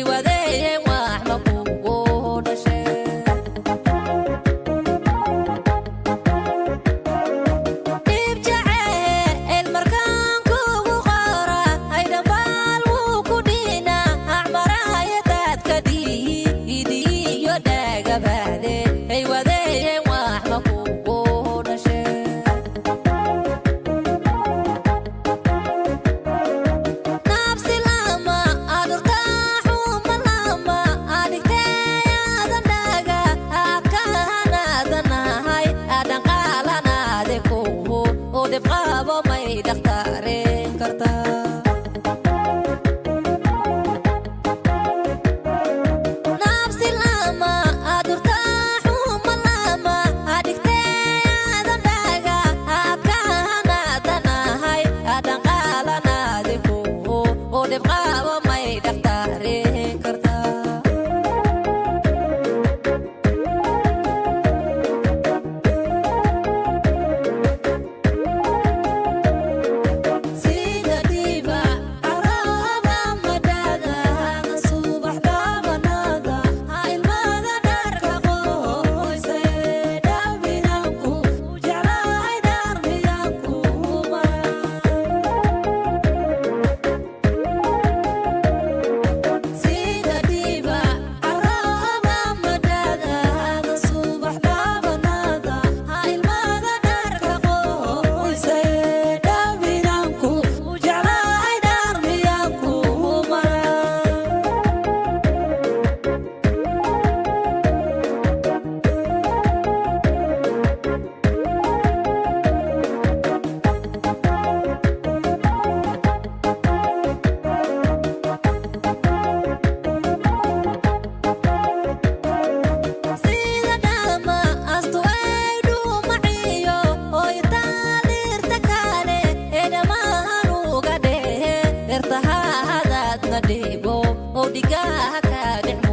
Haywadeeyeen wax ma kugu dhashee. Dhib jaceyl markaan kugu qora, hay dhambaal wuu ku dhina acmaraya dadka dhiidiyo dhagabaade. Haywadeeyeen wax ma kugu dhashee. Nabsi lama adurta xuma lama adigteeyadan dhaga adkahanadanahay adan qaalanaade kuhu oo dhibqabo may dhakhtaareen kartaa. Nabsi lama adurta xuma lama adigteeyadan dhaga adkahanadanahay adan qaalanaade kuhu oo dhibqabo may dhakhtaareen kartaa. Sida dhiba caraba madhada subax dhabanada ha ilmada dharka qoyse dhaminanku jeclahay dharmiyanku mara. Sida dhiba caraba madhada subax dhabanada ha ilmada dharka qoyse dhaminanku jeclahay dharmiyanku mara. Sida dhama astu ay dhuumaciyo hoytaalirta kale ee dhammaan uga dhehe ertahahadaadna dhibo oo dhigaha ka dhicmaaye.